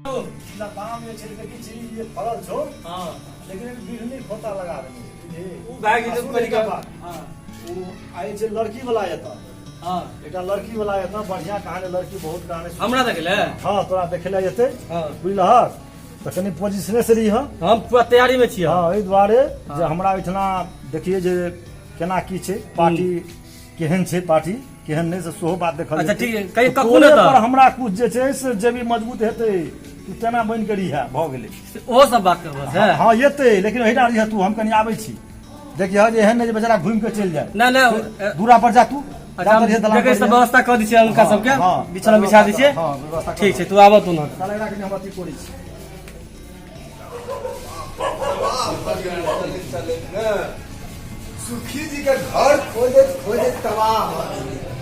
लताम जे छै देखै छी जे फड़ल छौ। हँ। लेकिन एहिमे बिढ़नी खोता लगा देने छै, बुझली? ओ भए गेलै आ सुन पहिले एकटा बात। हँ। ओ आइ छै लड़की वाला एतऽ। हँ। एकटा लड़की वाला एतऽ बढ़िया कहानी, लड़की बहुत कहानी। हमरा देखै लए? हँ, तोरा देखै लए एतै। हँ। बुझलहक तऽ कनि पोजिशने से रहिह। हम पूरा तैयारी मे छियै। हँ, एहि दुआरे जे हमरा ओहिठिना देखिए जे केना की छै, पार्टी केहन छै, पार्टी केहन नहि, से सेहो बात देखल अच्छा, जेतै। ठीक है। कहियो तऽ कखनो तोरे तऽ? पर हमरा कुछ जे छै से जे भी मजबूत हेतै, तू तेना बनि के रहिहे, भऽ गेलै। ओहो सब बात करबह से? हँ, एतै, लेकिन ओहिठा रहिहे तू, हम कनि आबै छी। देखियह जे एहन नहि जे बेचारा घुमि के चलि जाय। नहि, नहि, दूरा पर जा तू। अच्छा, हम जा तऽ दलान देखै पर सब रहिहे। व्यवस्था कऽ दै छियै हुनका हँ, सबके। हँ, बिछौना बिछा दै छियै। हँ, व्यवस्था कऽ ठीक छै, दो। तू आबऽ तू ना। साला एकरा कनि हम अथी करै छी। सुखी जी के घर खोजैत खोजैत तबाह भऽ गेलियै।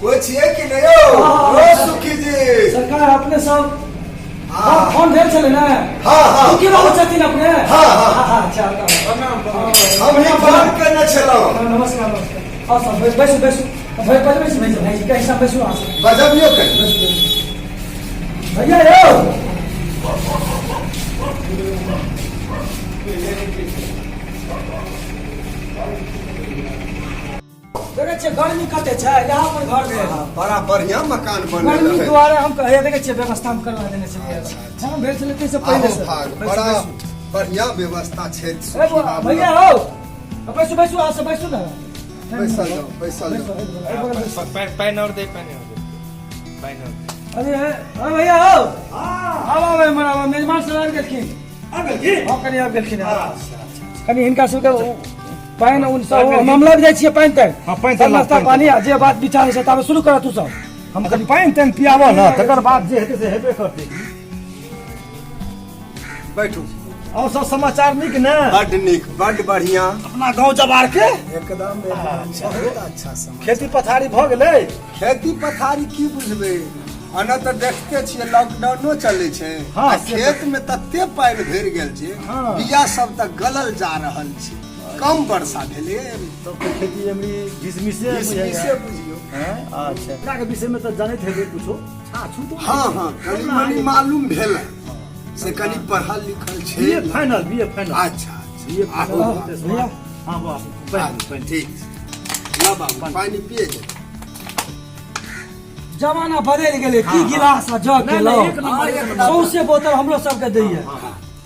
कोइ छियै कि नहि यौ? ओ सुखी जी। सरकार, अपने सब फोन भेल छलै ने? हाँ, हाँ। सुखी बाबू छथिन अपने? हाँ, हाँ। हाँ, अच्छा, अच्छा। हम ही फोन केने छलहुँ। नमस्कार, नमस्कार। आओ सब बैसू, बैसू, बैसू। भाइ, बजबै छी भाइ, भाइजी कहीं सब बैसू अहाँ सब। बजबियौ कनि। बैसू, बैसू। भैया यौ, देखै छियै गर्मी कते छै, यहाँ पर घर भेल। बड़ा बढ़िया मकान बनल गर्मी है। दुआरे हम कहे देखै छियै व्यवस्था हम करवा देने छलियै। हम भेल छलै ताहिसँ पहिले आहो से। भाग, बैसू, बड़ा बैसू। बढ़िया व्यवस्था छै। ए सुखी बौआ, बाबू। भैया हौ, बैसू, बैसू, अहाँ सब बैसू ने। बैसल जाओ, बैसल बैसू, जाओ। एहि बगल, एहि बगल बैसू। पानि और दे, पानि और दे, पानि और दे। अरे अरे भैया हौ, आब आब एम्हर आब, मेजबान सब आबि गेलखिन। आबि गेलखिन? हँ, कनि आबि गेलखिन। कनि हिनका सबके पानि उन सब हम लग जाइ छियै, पानि तानि। हँ, पानि तानि, नाश्ता पानि। पानि आ जे बात विचार होइ छै ताबे शुरू कर तू सब। हम कनि पानि तानि पियाबऽ ने, तकर बाद जे हेतै से हेबे करतै। बैठू। और सब समाचार नीक ने? बड नीक, बड बढ़िया। अपना गाँव जवार के एकदम एकदम बहुत अच्छा समाचार। खेती पथारी भऽ गेलै? खेती पथारी की बुझबै, एना तऽ देखते छियै लॉकडाउनो चलै छै। हँ, आ से तऽ- खेत में तते पानि भरि गेल छै, हँ। बिया सब तऽ गलल जा रहल छै, कम वर्षा भेलै। तब तऽ खेती एमरी घिसमिसे। घिसमिसे बुझियौ। हैं? अच्छा, एकरा के विषय में तऽ जानैत हेबै कुछो छाछू तो? हँ हँ, कनि मनि मालूम भेल से, कनि पढ़ल लिखल छै। BA final, BA final. अच्छा। बीए अच्छा, फाइनल। आहो। भैया। हाँ बा, पानि, पानि। ठीक छै। ला बाबू, पानि पिए जाए। जमाना बदलि गेलै की, गिलास आ जग के नहि, लाउ। नहि, एक नंबर, एक नंबर। सौंसे बोतल हमरो सबके दैये।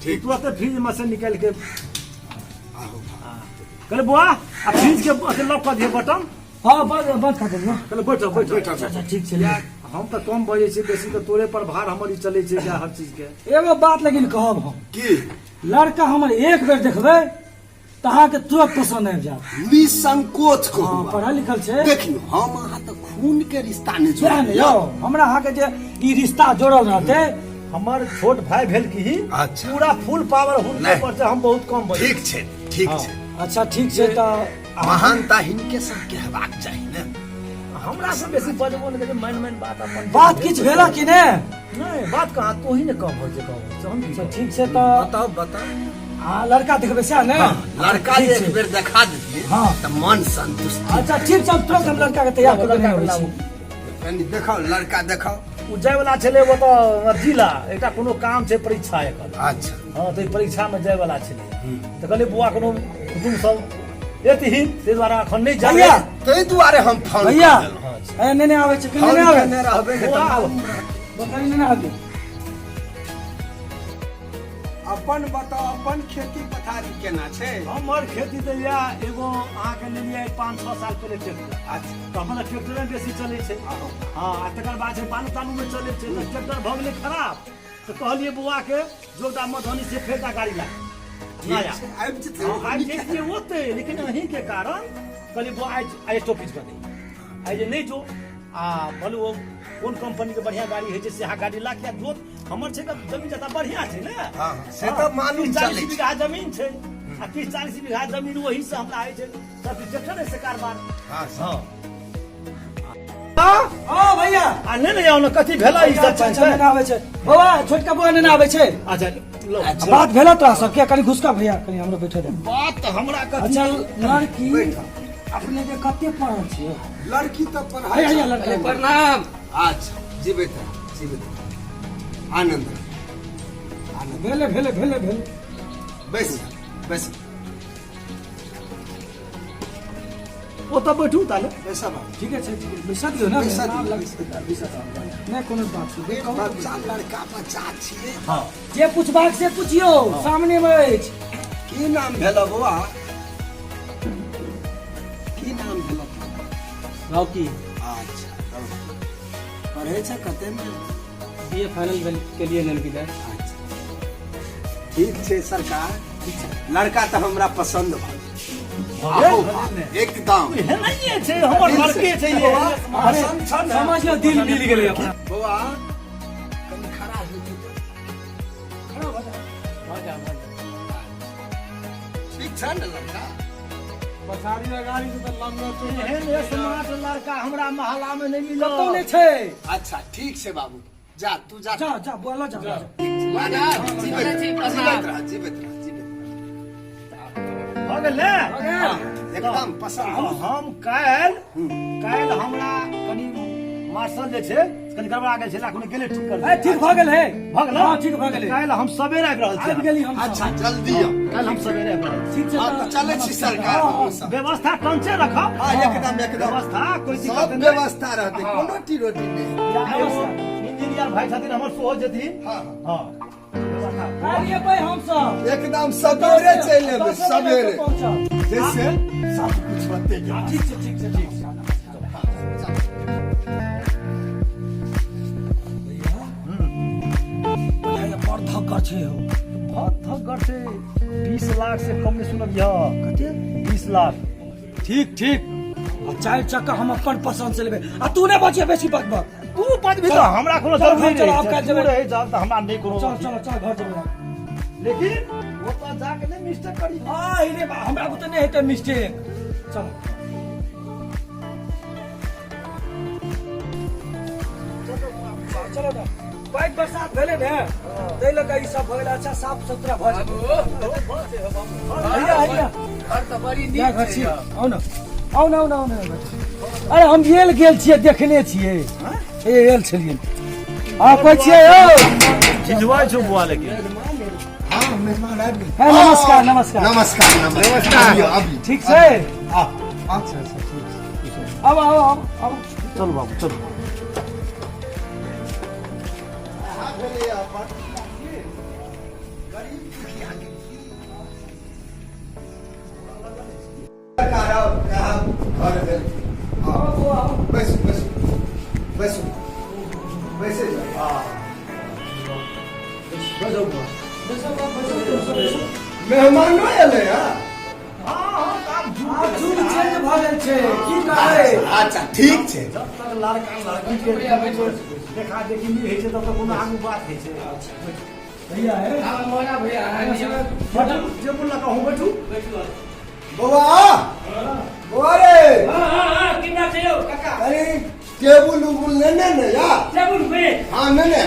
ठीक। तुरते फ्रिज में से निकालि के आहो। कहले बुआ, आ फ्रिज के अथी लॉक कऽ दिहे बटन। हँ, बंद बंद कऽ देलियै। कहले बैठो, बैठो। बैठो। अच्छा, ठीक छै। किया, हम तऽ कम बजै छी, बेसी तऽ तोरे पर भार हमर ई चलै छै जे हर चीज के। एगो बात लेकिन कहब हम। की? लड़का हमर एक बेर देखबै तऽ अहाँके तुरंत पसन्द आबि जायत। निसंकोच कहू। हँ, पढ़ल लिखल छै। देखियौ, हम अहाँ तऽ खून के रिश्ता नहि सएह ने जोड़लियै। यौ, हमरा अहाँके जे ई रिश्ता जोड़ल रहतै। हमर छोट भाई भेल की। अच्छा। पूरा फुल पावर हुनके नहि। पर छै, हम बहुत कम बजै। ठीक छै, ठीक छै। अच्छा, ठीक छै तऽ। महानता हिनके सबके हेबाक चाही ने। हमरा से बेसी बजबो नहि करै, मैन मैन बात अपन। बात किछु भेला कि ने? नहि, बात कहाँ, तू ही ने कम होइ छै, कम होइ छै, हम की अच्छा, कहब? ठीक छै तऽ। बताउ, बताउ। आ लड़का देखबै सएह ने? लड़का ठीक जे छै। एक बेर देखा देतियै हँ। तऽ मन संतुष्ट। अच्छा, ठीक छै, हम तुरंत हम लड़का के तैयार कऽ के अबै छी। कनि देखाउ, लड़का देखाउ। ओ जायवला छलै ओतऽ जिला, एकटा कोनो काम छै, परीक्षा एकर। अच्छा। हँ, तऽ परीक्षामे जायवला छलै, तऽ कहलियै बौआ कोनो कुटुम सब एतही, ताहि दुआरे एखन नहि जाय। भैया। ताहि दुआरे हम फोन भैया। कऽ देलहुँ। ए, नहि नहि आबै छै, फोन नहि आबै। केने रहबै ने बौआ तऽ आब। कनि नहि आबै। अपन बताउ, अपन खेती पथारी केना छै? हमर खेती तऽ इएह एगो अहाँके लेलियै 5-6 साल पहिले ट्रैक्टर। अच्छा। तऽ हमर ट्रैक्टरे बेसी चलै छै। हँ, आ तकर बाद छै बालू तालूमे चलै छै, तऽ ट्रैक्टर भऽ गेलै खराब, तऽ कहलियै बौआके जो एकटा मधुबनी से फेर एकटा गाड़ी ला नया। ठीक छै, आबि जेतै। हँ, आबि जैतियै ओतै, लेकिन अहीँके कारण कहलियै बौआ आइ आइ स्टॉपेज कऽ दे, आइ जे नहि जो, आ भले ओ कोन कंपनीके बढ़िआँ गाड़ी होइ छै से अहाँ गाड़ी ला के जोत। हमर छै तऽ जमीन जता बढ़िआँ छै ने। हँ, से तऽ मालूम 30-40 चलै छै। बीघा जमीन छै, आ 30-40 बीघा जमीन ओही से हमरा होइ छै सब ट्रैक्टरे से कारबार। हँ। हँ। हँ भैया। आ नहि नहि आउ ने, कथी भेलै ई सब? अच्छा, अच्छा, नहि आबै छै बौआ, छोटका बौआ नहि आबै छै। अच्छा, लो। आ बात भेल तोरा सबके? कनि घुसका भैया, कनि हमरो बैठे दे। बात तऽ हमरा कथी। अच्छा, लड़की बैठ। अपने के कते पढ़ल छियै? लड़की तऽ पढ़ाइ हैया, हैया, लड़का। प्रणाम। अच्छा, जीवित रह, जीवित रह, आनंद रह। भेलै भेलै भेलै भेलै। बैस बैस। ओतऽ बैठू ताले। बैसब। ठीके छै, ठीक बैसा दियौ ने। बैसा दियौ, बैसा दियौ। नहि कोनो बात छै। बच्चा लड़का बच्चा छियै। हँ। जे पुछबाक से पुछियौ, सामने मे अछि। की नाम भेल बौआ? की नाम भेल? रॉकी। अच्छा, रॉकी। पढ़ै छै कते में? बी ए फाइनल भेल के लिए नन की जाय। अच्छा, ठीक छै सरकार, ठीक छै। लड़का तऽ हमरा पसन्द भऽ गेल एकदम। एहनाइए छै, हमर लड़के छै ये। पसन्द छ ने? समझियौ दिल मिल गेलै अपना। बौआ, कनि खड़ा हो जेतै? खड़ा भऽ जा। भऽ जा, भऽ जा। ठीक छ ने लड़का? पछाड़ी अगाड़ी से तऽ लम्बा चौड़ा। एहन स्मार्ट लड़का हमरा मोहल्ला में नहीं मिलल। कतौ नहि छै। अच्छा, ठीक छै बाबू, जा तू जा। जा जा बुआ, लऽ जा, लऽ जा। जा, जा, जीवित जीवित रह, जीवित रह, जीवित रह। भऽ गेल ने? भऽ गेल। एकदम पसन्द। हम काल्हि हमरा कनि मार्शल जे छै कनि गड़बड़ा गेल छै, कोनो गेलै ठीक कर। ए, ठीक भऽ गेल है। भऽ गेल। हँ, ठीक भऽ गेलै। काल्हि हम सवेरे आबि रहल छी। आबि गेली हम। अच्छा, जल्दी आउ। काल्हि हम सवेरे आबि रहल छी। ठीक छै। हँ, तऽ चलै छी सरकार, हमहूँ सब। व्यवस्था कंचे रखब। हँ, एकदम एकदम। व्यवस्था कोई दिक्कत सब नहि। व्यवस्था रहतै, कोनो टी रोटी नहि। या एगो इंजीनियर भाई छथिन हमर, सेहो जेथिन। हँ। हँ, व्यवस्था। काल्हि एबै हमसब। एकदम सवेरे चलि एबै। 10 बजे सवेरे पहुँचब। जैसे सब कुछ होते जाए। ठीक छै, ठीक छै, ठीक छै। भैया, बड़ थक्कर छै हौ। बहुत थकगर छै, 20 लाख से कम नहि सुनब यऽ। कते? 20 लाख। ठीक ठीक। आ चारि चक्का हम अपन पसंद से लेबै, आ तू नहि बचिए बेसी बक बक। तू बजबही तऽ हमरा कोनो चल, जरूरी चल, नहि आब छै। काल्हि तू जेबै। रहै चल तऽ हमरा नहि कोनो। चल चल चल, घर जेबै। लेकिन ओतऽ जाके नहि मिस्टेक करी। आ रे बा, हमरा बुते नहि हेतै मिस्टेक, चल चलो ने। पैघ बरसात भेलै ने, ताहि लऽ कऽ ई सब भऽ गेलै। अच्छा, साफ सुथरा भऽ जेतै। भैया, भैया। घर तऽ बड़ी इएह नीक घर छै। छी। आउ ने, आउ ने, आउ ने, आउ ने। अरे, हम एल गेल छियै, देखने छियै, ए एल छलियै। हँ, कोइ छियै यौ? झिझुआइ छौ बुआ लेकिन। हँ, मेहमान आबि गेल। हे, नमस्कार, नमस्कार। नमस्कार, नमस्कार, आबियौ, आबियौ। ठीक छै? आउ। अच्छा अच्छा, ठीक छै। आउ आउ आउ आउ। चलू बाबू, चलू। कहाँ भेलैए अपन गरीब दुखिया के की सरकार? आउ, कहाँ घर भेल? आउ, बैसू बैसू बैसू, बैसे जाउ। मेहमानो एलै हँ? आब जुग चेंज भऽ गेल छै, की कहै। अच्छा, ठीक छै। जब तक लड़का लड़की के देखा देखी नहि होइ छै, तब तक कोनो आगू बात होइ छै? भैया हे। मोना भैया। बैठू, टेबुल लऽ कऽ अहूँ बैठू। बौआ, बौआ रे। हाँ हाँ हाँ, कितना छै यौ काका? अरे, टेबुल उबुल लेने ने या। टेबुल पे। हाँ, लेने।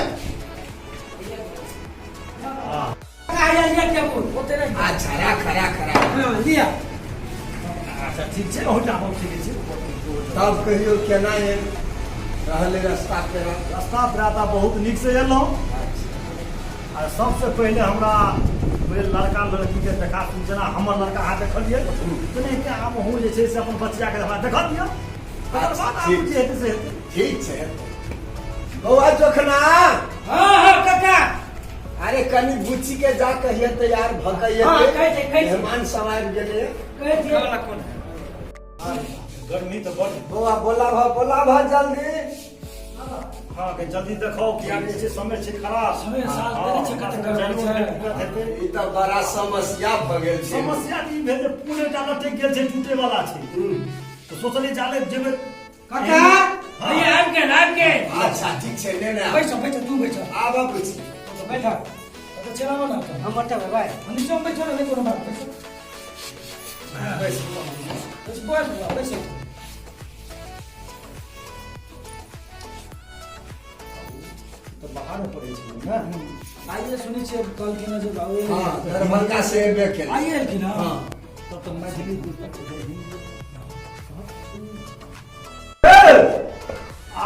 काका, आया लिया टेबुल ओते नहीं। अच्छा, राख राख राख। हाँ, लिया। अच्छा, ठीक छै, ओहिठाम हम ठीक छै। तब कहियो, केना एल रहले रास्ता पे? रास्ता पेराता बहुत नीक से एलहुँ। आ सबसे पहिले हमरा भेल लड़का लड़की के देखा सुन, जेना हमर लड़का अहाँ देखलियै, तेनाहिते आब अहूँ जे छै से अपन बच्चा के हमरा देखा दिअ, तकर बाद आगू जे हेतै से हेतै। ठीक छै बौआ जोखना। हाँ हाँ काका। अरे, कनि बुच्ची के जा कहिए तैयार भऽ के हाँ, एतै। कहै छै, कहै छै। मेहमान सब आबि गेलै। कहै छियै। गर्मी तऽ बड। बौआ, बोला भ, बोला भ जल्दी। हाँ, के जल्दी देखो कि आब जे छै समय छै खराब। समय साल देखै छियै कते गड़बड़ जाइयो छै। मे दिक्कत हेतै। ई तऽ बड़ा समस्या भऽ गेल छै। समस्या ई भेल जे पुल एकटा लटकि गेल छै, टूटे वाला छै, तऽ सोचलियै जाले जेबै। काका भैया, आबि गेल, आबि गेल। अच्छा, ठीक छै, लेने आब। बैठो बैठो, तू बैठो। आब बुच्ची। बैठो तऽ चलाबो ना तऽ। हम बटबै भाई। नीचा में बैठो ने, नहि कोनो बात, बैठो। बैस। बैस बैस बुआ, बैसो। तऽ बाहर मे पड़ै छै ने। आइए सुनै छियै कहलखिन हँ जे बाबू। हाँ, दरभंगा से एबे केलै। आइए एलखिन हँ? हाँ। तब तऽ मैथिली बुझतै।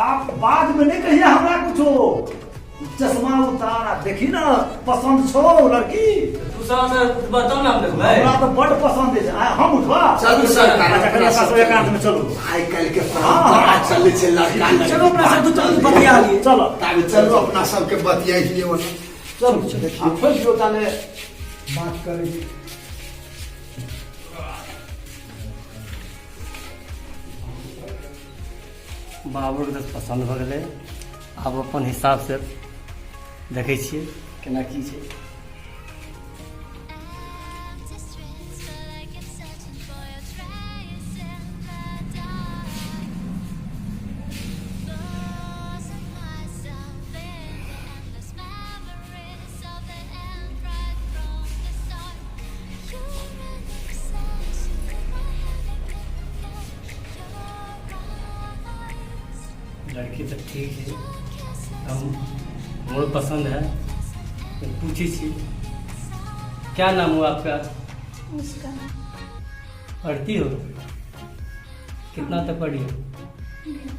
आप बाद में नहीं कहिए हमरा कुछो। चश्मा उतार आ देखी ना पसंद छौ लड़की। तू सब बताउ ना, हम देखबै। हमरा तऽ बड्ड पसंद अछि। आ हम उठवा चलू सरकार। अच्छा, कनि अपना सब एकांत में चलू। आइ काल्हि के परंपरा चलै छै लड़का लड़की। चलू अपना सब दू चलू बतिया लिए। चलो। ताबे चलू अपना सबके बतियाइए ओना। चलू चलू, आ खोलि दियौ ताले। बात करै छी। बाबूके तऽ पसन्द भऽ गेलै। आब अपन हिसाबसँ देखै छियै केना की छै। लड़की तऽ ठीक है, हम हमरो पसंद है। तो पूछी छी, क्या नाम हुआ आपका? मुस्कान। पढ़ती हो? कितना तक पढ़ी हो?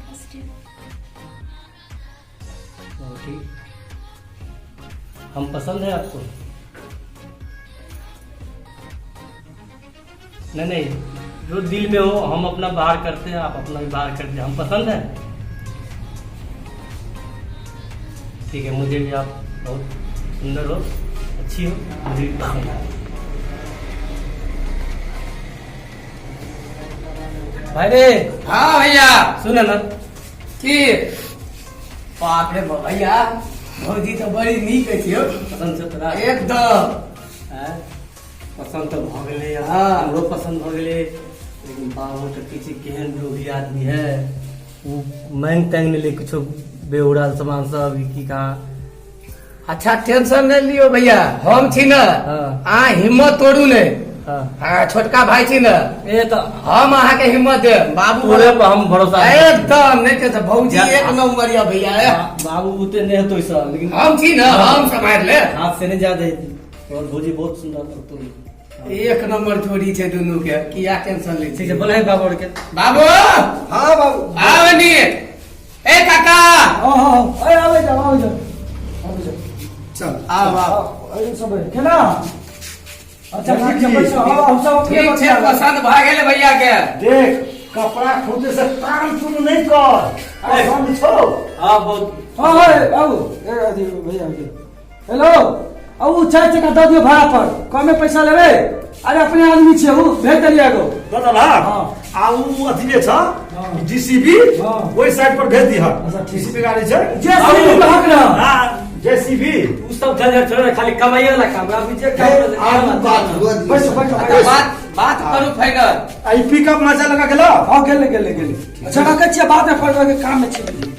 First year. ओ, ठीक। हम पसंद है आपको? नहीं नहीं, जो दिल में हो हम अपना बाहर करते हैं, आप अपना भी बाहर करते हैं। हम पसंद है? ठीक है, मुझे भी आप बहुत सुंदर हो, अच्छी हो, मुझे भी पसंद है। भाई रे। हाँ भैया। सुन ना। की? बाप रे बाप, भैया, भौजी तऽ बड़ी नीक अछि यौ। पसंद छै तोरा? एकदम। आँय? पसंद तऽ भऽ गेलै। हाँ। हमरो पसंद भऽ गेलै, लेकिन बाबू तऽ किछु केहन लोभी आदमी है, ओ मांगि तांगि लेलै किछो बेउरा सामान सब, ई की कहाँ। अच्छा, टेंशन नहि लियौ भैया, हम छी ने। हाँ। अहाँ हिम्मत तोड़ू ने। हाँ। हाँ, छोटका भाई छी ने। ए तऽ हम अहाँके हिम्मत देब बाबू। तोरे पर हम भरोसा। एकदम नहि तऽ भौजी एक नंबर यऽ भैया। बाबू ओते नहि हेतौ सब, लेकिन हम छी ने, हम सम्हारि लेब। हाथ से नहीं ज्यादा। तोहर भौजी बहुत सुंदर लगतौ। एक नंबर जोड़ी छै दुनू के, किया टेंशन लै ठीक छी? छै, बोले बाबू आरके। बाबू। हाँ बाबू। आउ नी ए काका। हाँ हाँ हाँ, अरे आबै जाओ, आबै जाओ, आबै जाओ। चल आब आब। अरे सब केना? अच्छा ठीक छै, बैसो। हाँ, हम सब अपने ठीक छै। बतिया लेब। पसंद भऽ गेल भैया के। देख, कपड़ा खुद से तान तुन नहीं कर, पसंद छौ? हाँ, बहुत। हाँ हाँ, ए, बाबू, ए अथी भैया के हेलो, आ उ चारि चक्का दऽ दियौ भाड़ा पर, कमे पैसा लेबै। अरे अपने आदमी छियै, उ भेज देलियै एगो। दऽ देलहक? हाँ। आ उ अथी जे छ हाँ। जीसीबी, हाँ। ओहि साइड पर भेज दिहक। अच्छा, ठीक। जीसीबी गाड़ी छै। जेसीबी कहक ना। हाँ, जेसीबी। उ सब झंझट छोड़, खाली कमाइए वाला काम अभी जे काम हे, आगू बात हुआ दियौ। बैसो बैसो। अच्छा, बात बात करू फाइनल। आ ई पिकअप माचा लगा गेलो। हाँ, गेलै गेलै गेलै। अच्छा रखै छियै, बाद में फोन करके, काम में छियै।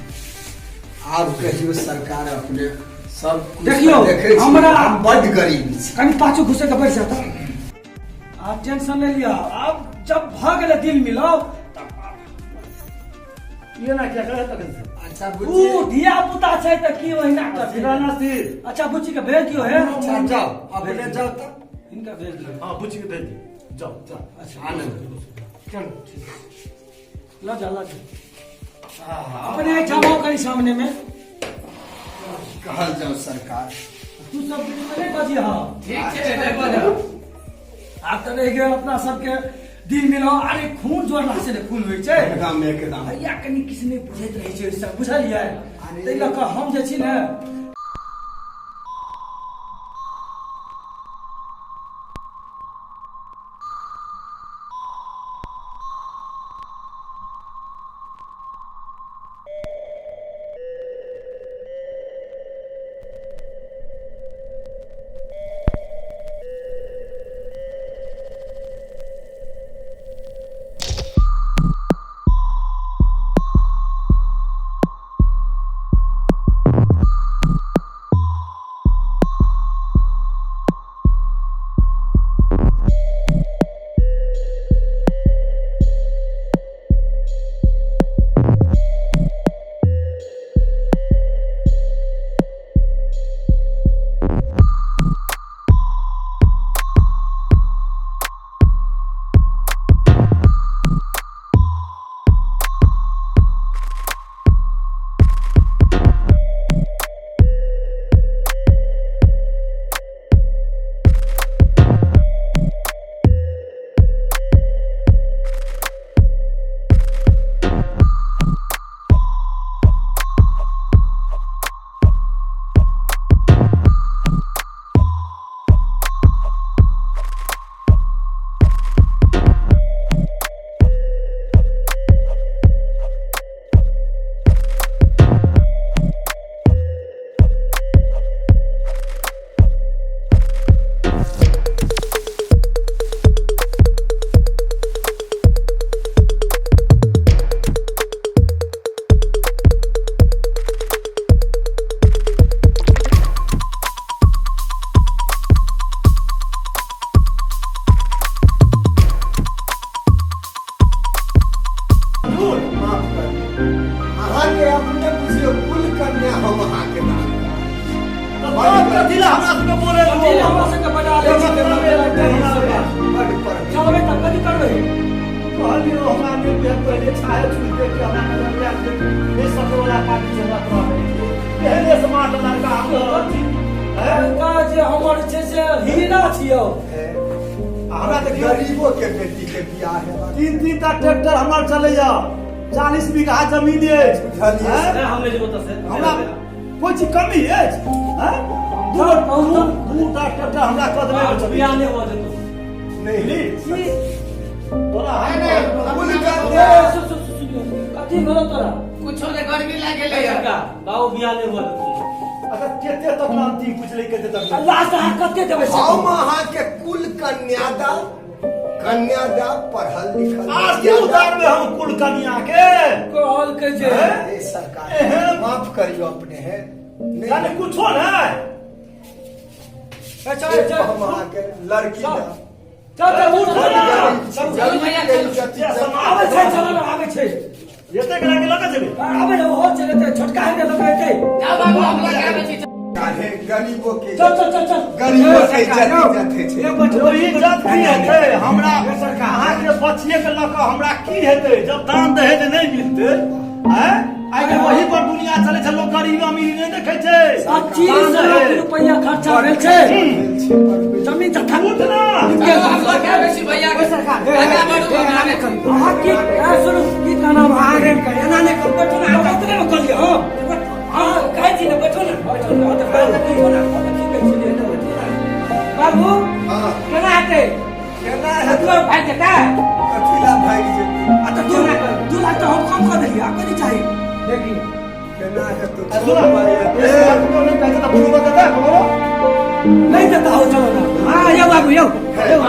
आब कहियो सरकार, अपने सब कुछ देखियौ, देखै छी, हम बड्ड गरीब छी। कनि पाछू घुसे के बैठ जाता। आप टेंशन नहीं लिया, अब जब भऽ गेलै दिल मिलाओ। ये ना क्या करे तखन से। अच्छा उ बुच्ची। धिया पुता छै तऽ की ओहिना करतै? सीधा ना सीध। अच्छा, बुच्ची के भेज दियौ हे। अच्छा जाओ, अपने जाओ तऽ। हिनका भेज दियौ। हाँ, बुच्ची के भेज दी, जाओ जाओ। अच्छा। आनंद। चलो ठीक, लऽ जा लऽ जा। अपने एहिठाम आउ कनि सामने में। कहल जाओ सरकार। तू सब बीच में नहि बजिह। ठीक छै, नहि बजब। आब तऽ रहि गेल अपना सबके दिल मिलाओ। अरे खून जोड़ला से ने खून होइ छै। एकदम एकदम। भैया कनि किछु नहि बुझैत रहै छै सब, बुझलियै? ताहि लऽ कऽ हम जे छी ने ला हमरा सबके बोले कथी ला हमरा सबके बजा लै छी बड पर चलबै तऽ कथी करबै कहलियो हमरा नहि बुझल पहिले छाहे छुइ देख के हमरा नजर आयल नहि सके वाला पार्टी से हमरा तोरा एहने स्मार्ट लड़का हम रहल छी हैं? लड़का जे हमर छै से हीरा छियौ हमरा तऽ गरीबो के बेटी के बियाह हेबाक तीन तीन टा ट्रैक्टर हमर चलैया 40 बीघा जमीन अछि बुझलियै। हैं? नहि, हम नहि जेबो तऽ से हमरा कोइ चीज कमी अछि हैं? दू दू टा ट्रैक्टर हमरा कऽ देबै बियाह नहि हुआ जेतौ नहीं नहीं तोरा हम कुल ए, कन्या सुन, सुन, सुन, सुन, कथी भेलो तोरा कुछो ने गर्मी लागे ले काका बाबू बियाह नहि हुआ जेतौ अच्छा कते तक अंतिम पूछले कते तक लास्ट अहाँ कते देबै से हम अहाँके कुल कन्यादान कन्यादान पढ़ल लिखल आरती उतारबै हम कुल कन्या के कहलकै जे हैं? ए सरकार एहन- माफ करियो अपने है नहीं जाने कुछो नहीं ए, चल चल हम अहाँके लड़की चल। दा चल चल उठ उठो ना। चल चलू भैया, चलू। जे समाज आबै छै चल ना, आबै छै एते करा के लऽ के जेबै आबै ने ओहो चल एतै छोटका हेतै लऽ के एतै जाओ बाबू हम लग आबै छी काहे गरीबो के चल चल चल चल गरीबो के इज्जत इज्जत होइ छै ओ इज्जत की हेतै हमरा अहाँके बचिए के लऽ कऽ हमरा की हेतै जब दान दहेज नहि मिलतै आँय आइ काल्हि वही पर दुनिया चलै छै लोक गरीब अमीर नहि देखै छै 25 दान लाख दहेज। रुपैआ खर्चा भेल छै भेल छै, बड भेल छै। जमीन जथा उठ ना चलो हम लग आबै छी भैया के आगा बढ़ू हम आबै छी। अहाँ की ए, सुनू की कहना अहाँ एना नहि करू बैठो ना अहाँ कतने मे कहलियै हम अहाँ कहै छी ने बैठो ने बैठो ने तऽ बैठो ने की कहै छी ने बैठो ने बाबू हाँ। केना हेतै केना हेतै? दुआ भागि जेतै कथी ला भागि जेतै आ तऽ 2 लाख तऽ हम कम कऽ देलियै आ कथी चाही देखी केना हेतै सुन नहि कहै छै तऽ बुझू देतै ककरो नहि देता हो चलो ना हाँ यौ बाबू यौ यौ,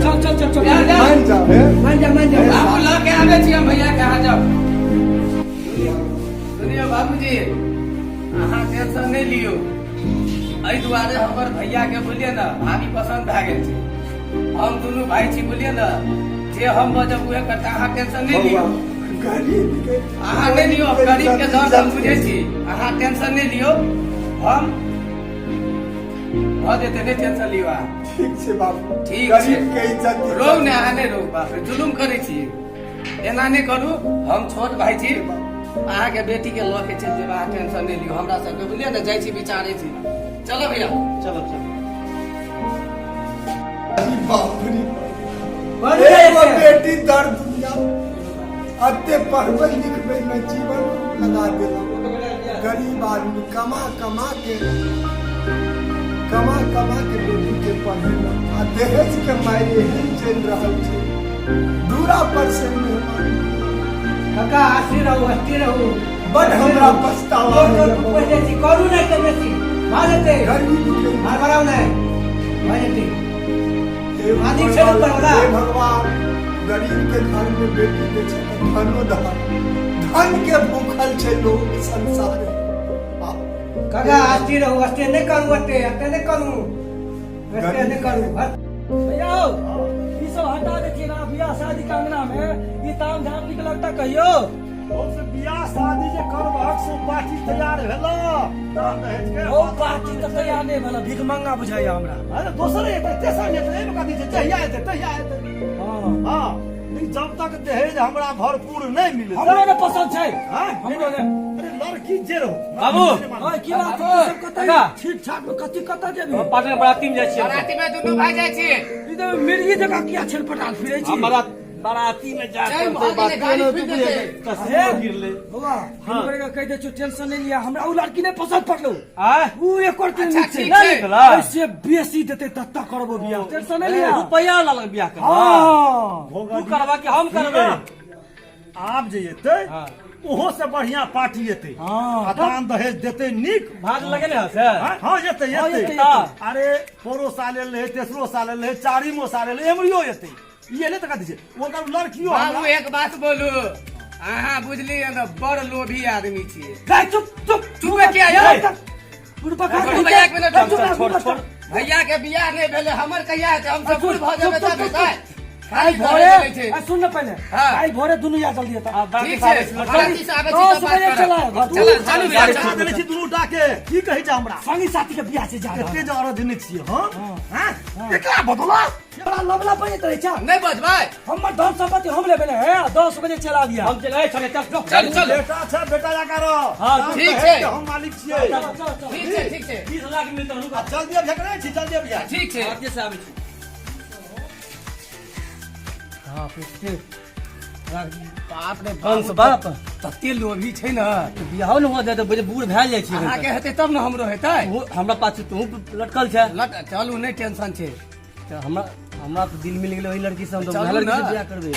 चल चल चल चल जा, जा। मान जाओ हे मान जा मान जा बाबू लऽ के आबै छी हम भैया के अहाँ जाउ सुनियौ बाबूजी अहाँ टेंशन नहि लियौ एहि दुआरे हमर भैया के बुझलियै ने भाभी पसन्द भए गेल छै हम दुनू भाई छी बुझलियै ने जे हम बजब उहे करता अहाँ टेंशन नहि लियौ गरीब के अहाँ नहि लियौ गरीब के दर्द हम बुझै छी अहाँ टेंशन नहि लियौ हम भऽ जेतै नहि टेंशन लियौ अहाँ ठीक छै बाबू ठीक छै। गरीब के इज्जत रोउ ने अहाँ नहि रोउ बाप रे जुलुम करै छी एना नहि करू हम छोट भाई छी अहाँके बेटी के लऽ के चलि जेबै अहाँ टेंशन नहि लियौ हमरा सबके बुझलियै ने जाइ छी विचारै छी चलो भैया चलो चलो अरे बाप रे बड़ एगो छै। बेटी दर दुनिया अते पढ़बै लिखबै में जीवन लगा देलक गरीब आदमी कमा कमा के कमा कमा के बेटी के पढ़ेलक आ दहेज के मारि एहन चलि रहल छै दूरा पर से मेहमान काका अस्थिर रहू अस्थिर रहू बड हमरा पछतावा जोर जोर होइए पैसे जाइ छी करू नहि तऽ बेसी भऽ जेतै गरीब के हड़बड़ाउ नहि भऽ जेतै हे मालिक छै ऊपर वाला। हे भगवान गरीब के घर में बेटी के छै तऽ धनो धन धन के भूखल छै लोग संसार आ, काका अस्थिर रहू अस्थिर नहि करू एते एते नहि करू एते नहि करू भैया ई सब हटा देथिन ना बियाह शादी के अंगना में ई ताम झाम निक लगता कहियो हम से बियाह शादी जे करबहक से पार्टी तैयार भेलो दान दहेज के ओ पार्टी तऽ तैयार नहि भेल भीख मंगा बुझाइया हमरा अरे दोसर एतै तेसर एतै एहिमे कथी छै जहिया एतै तहिया एतै हँ हँ लेकिन जब तक दहेज हमरा भरपूर नहि मिलतै हमरो ने पसंद छै हाँ? हमरो ने अरे लड़की जे रहो बाबू। ओए की बात बाबू, छै सब कतऽ काका। ठीक ठाक में कथी कतऽ जेबी हम पाटन बराती में जाइ छियै बराती में दुनू भाई जाइ छी ई तऽ मिर्गी जकाँ किया छेलपटाल फिरै छी हम बाराती में जा जाहि भऽ गेलै, गाड़ी फिर जेतै। हे। गिरले बौआ हम करेगा कहि दै छियौ टेंशन नहि लिअ हमरा उ लड़की नहि पसंद पड़लौ आय उ एको दिन अच्छा, नीक छै ठीक छै। निकला। ऐसे बेसी देतै तत्ता करबो बियाह टेंशन नहि लिअ रुपया वाला बियाह करबा हँ तू करबा कि हम करबै आब जे एतै हाँ। ओहो से बढ़िया पार्टी एतै हाँ। आ दान दहेज देतै नीक भाग लगेने हँ से हाँ, हाँ एतै हाँ, एतै एतै, एतै। अरे पौरो साल एलै तेसरो साल एलै चारिमो साल एलै एमरियो एतै ई एलै तऽ कथी छै ओकर लड़कियो बाबू हमरा एक बात बोलू अहाँ बुझलियै ने बड़ लोभी आदमी छियै गाय चुप चुप चुप किया यौ? बुढ़बा खा छोड़ू भैया, एक मिनट चुप छोड़, छोड़ छोड़। भैया के बियाह नहि भेलै हमर कहिया हेतै हम सब बूढ़ भऽ जेबै तब हेतै काल्हि भोरे आ, सुन न पहिले हाँ। काल्हि भोरे दुनू या जल्दी एतऽ ठीक छै बराती से आबै छी दस तऽ बात बजे करब। चला घर। चलू चलू भैया, बचा चलू। देने छी दुनू टा के की कहै छै हमरा संगी साथी के बियाह छै जा एते जे अरध नहि छियै हम हैं एकरा बदला बड़ा लबला बजैत रहै छै नहि बजबै हमर धन संपत्ति हम लेबै ने हे 10 बजे चला दिया हम चले चले चल चल चलू चलू बेटा छै बेटा जकाँ रह हाँ, नाम ठीक कहै छै। के हम मालिक छियै चल चल चल ठीक छै ठीक छै 20 लाख मिलतौ रुक आ जल्दी अभिया करै छी जल्दी अभिया ठीक छै आरती से आबै छी हां फिर बाप रे कंस बाप तते लोभी छै ने तऽ बियाहो ने हो जाय तऽ बूढ़ भए जाइ छै अहाँके हेतै तब ने हमरो हेतै ओ हमरा पाछू तू लटकल छै लट चलू नहि टेंशन छै तऽ हमरा हमरा तऽ दिल मिल गेलै ओहि लड़की से हम तऽ चलू वएह लड़की से ने। बियाह करबै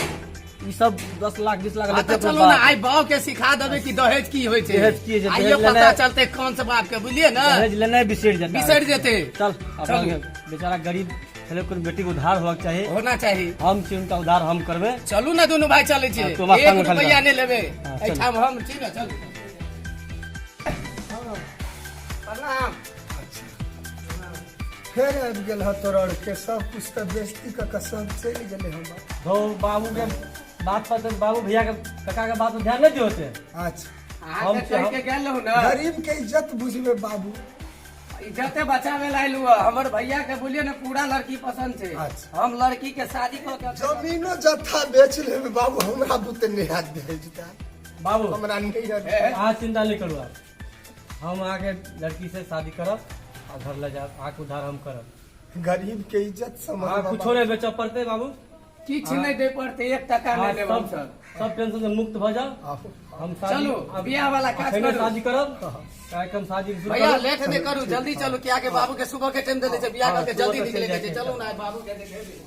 ई सब 10 लाख 20 लाख आ लेतै तऽ अपना चलू ने बाप। आइ बाप के सिखा देबै कि दहेज की होइ छै दहेज की होइ छै, आइयो दहेज पता लेनाइ- चलतै कौन से बाप के बुझलियै ने दहेज लेनाइ बिसरि जेतै बिसरि जेतै चल अपना चलू। के बेचारा गरीब छलै कोनो बेटी के उद्धार होबाक चाही होना चाही हम छी हुनका उद्धार हम करबै चलू ने दुनू भाई चलै छी हाँ, तू हमरा एक संग उठल रुपैआ जा। नहि लेबै हाँ, चलू। एहिठाम हम छी ने चलू प्रणाम फेर आबि गेल ह तोरा आरके सब कुछ तऽ बेइज्जती कऽ कऽ सब चलि गेलै हमर धौ बाबू के बात पर तऽ बाबू भैया के काका के बात पर ध्यान नहि दियौ से अच्छा अहाँके कहि के गेल रहू ने गरीब के इज्जत बुझबै बाबू इज्जते बचावे ला आइलू हँ। हमर भैया के बोलिए ने पूरा लड़की पसंद छै अच्छा। हम लड़की के शादी कऽ के जमीनो जत्था बेच लेबै बाबू हमरा बुते नहि हाथ भेजता बाबू हमरा नहि हैत। अहाँ चिंता नहि करू आब हम अहाँके लड़की से शादी करब आ घर लऽ जायब अहाँके उद्धार हम करब गरीब के इज्जत समझ अहाँ कुछो नहि बेचऽ पड़तै बाबू किछु नहि दै पड़तै एक टका अहाँ नहि लेब सब हमसब सब टेंशन से मुक्त भऽ जाउ हम शादी चलू, बियाह वाला काज अखने करू। शादी करब कार्यक्रम शादी शुरू भैया करब लेट नहि करू जल्दी चलू किया के बाबू के सुबह के टाइम देने छै बियाह हाँ, करके सुबह जल्दी तक चलि निकले के छै जायके चलू ने बाबू के देखेबै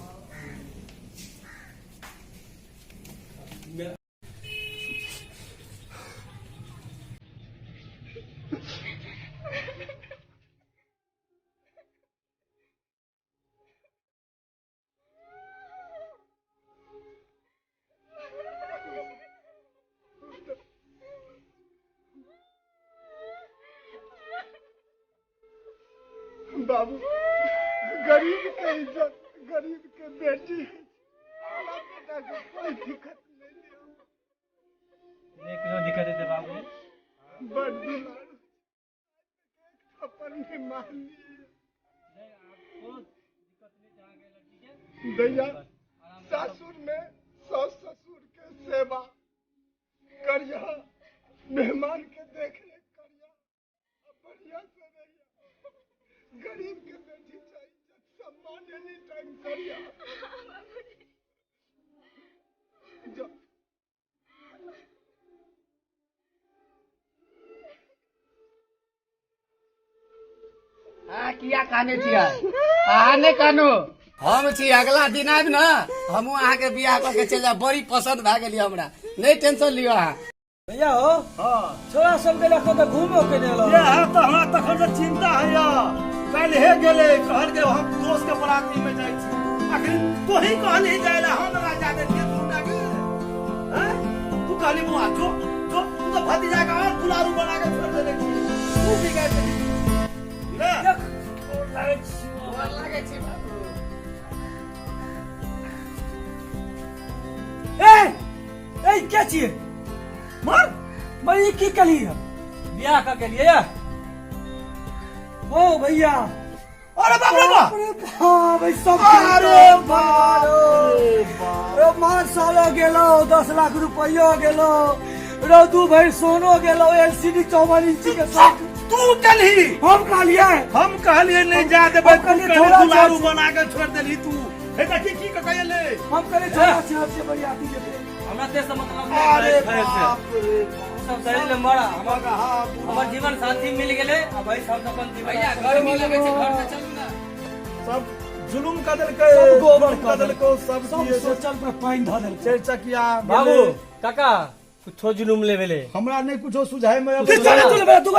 बाबू गरीब के इज्जत गरीब के बेटी हमरा बेटा के कोई दिक्कत नहीं दियौ। नहि कोनो दिक्कत हेतै बाबू बड़ बीमार थप्पड़ नहीं मारली दैया सासुर में सास ससुर के सेवा करिया मेहमान के देख रेख करिया आ बढ़िया से रहिया गरीब के बेटी चाहिए सम्मान एनी टाइम करिया जो अहाँ किया काने छियै अहाँ नहि कानू हम छी अगला दिन आबि ने हमहूँ अहाँके बियाह कऽ के चलि जायब बड़ी पसंद भए गेली हमरा नहि टेंशन लियौ अहाँ भैया हो छोरा सब गेल एखन तऽ घूमो के नहि एलौ इएह तऽ हमरा तखन से चिंता होइया काल्हे गेलै कहल के हम दोस्त के बराती में जाइ छी अखन तोही कहली जाइ ला हम ना जा देतियै तू टा के हैं तू कहली बुआ जो जो तू तो भतीजा के और दुलारू बना के छोड़ देने छी तू भी गए थे ले देख गोर लागै छी गोर लागै छी बाबू ए ए के छियै मर मर ई की केली बियाह कऽ के लिए ओ भैया अरे बाप रे बाप अरे बाप ई सब अरे बाप रे बाप रे मार सालो गेलो 10 लाख रुपयो गेलो रो दू भरि सोनो गेलो एलसीडी 54 इंची के साथ तू केलही हम कहलिए हम कहलिए नहीं जा देबै हम तू कहलियै कहली थोड़ा दुलारू जा- बना के छोड़ देलही तू हे देखी की के कहले हम कहलिए छोड़ा छै हमसे बरियाती जेबै हमरा ते से मतलब नहि अरे दहेज फहेज से। बाप रे बाप सब दहेज ले मरा हमर मगहा बुढ़ा। हमर जीवन साथी मिल गेलै आ भाई सब अपन जीवन भैया गर्मी लगै छै घर से चलू ने सब जुलुम कऽ देलकै सब गोबर जुलुम कऽ देलकै सब सब किए से सोचल पर पानि धऽ देलकै चारि चकिया बाबू गेलै। काका कुछो जुलुम ले भेलै हमरा नहि कुछो सुझाय में किछो नहि जुलुम भेलै, दू